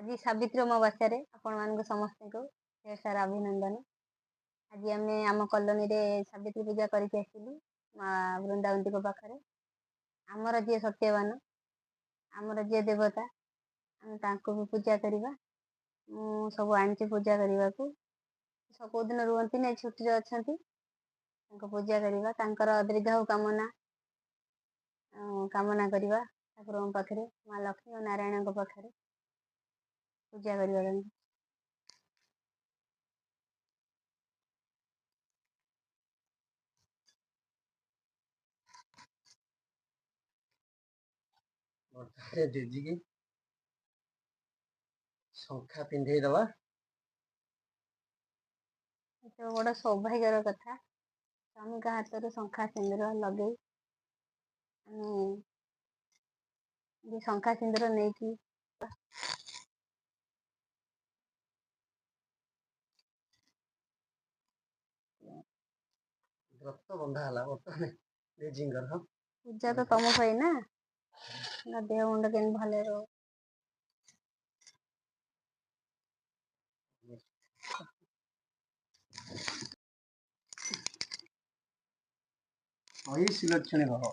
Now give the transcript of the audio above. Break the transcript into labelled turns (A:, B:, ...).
A: ଆଜି ସାବିତ୍ରୀ ଅମାବାସ୍ୟାରେ ଆପଣମାନଙ୍କୁ ସମସ୍ତଙ୍କୁ ଢେର ସାରା ଅଭିନନ୍ଦନ। ଆଜି ଆମେ ଆମ କଲୋନୀରେ ସାବିତ୍ରୀ ପୂଜା କରିକି ଆସିଲୁ ମା ବୃନ୍ଦାବତୀଙ୍କ ପାଖରେ। ଆମର ଯିଏ ସତ୍ୟବାନ, ଆମର ଯିଏ ଦେବତା, ଆମେ ତାଙ୍କୁ ବି ପୂଜା କରିବା। ମୁଁ ସବୁ ଆଣିଛି ପୂଜା କରିବାକୁ। କୋଉଦିନ ରୁହନ୍ତିନି, ଛୁଟିରେ ଅଛନ୍ତି। ତାଙ୍କୁ ପୂଜା କରିବା, ତାଙ୍କର ଦୀର୍ଘାୟୁ କାମନା କାମନା କରିବା ଠାକୁରଙ୍କ ପାଖରେ, ମା ଲକ୍ଷ୍ମୀ ଓ ନାରାୟଣଙ୍କ ପାଖରେ ପୂଜା କରିବା ତାଙ୍କୁ।
B: ବର୍ତ୍ତମାନ ଜେଜିକି ଶଙ୍ଖା ପିନ୍ଧେଇ ଦବା।
A: ଏତେ ବଡ ସୌଭାଗ୍ୟର କଥା, ସ୍ୱାମୀଙ୍କ ହାତରୁ ଶଙ୍ଖା ସିନ୍ଦୁର ଲଗେଇ ଆମେ ଶଙ୍ଖା ସିନ୍ଦୁର ନେଇକି
B: ବ୍ରତ ବନ୍ଧା ହେଲା ବର୍ତ୍ତମାନ ଜେଜିଙ୍କର।
A: ପୂଜା ତ ତମ ପାଇଁ ନା, ନା ଦେହ ମୁଣ୍ଡ କେମିତି ଭଲରେ ରହୁ।
B: ଅୟି ସୁଲକ୍ଷଣୀ ଭବ।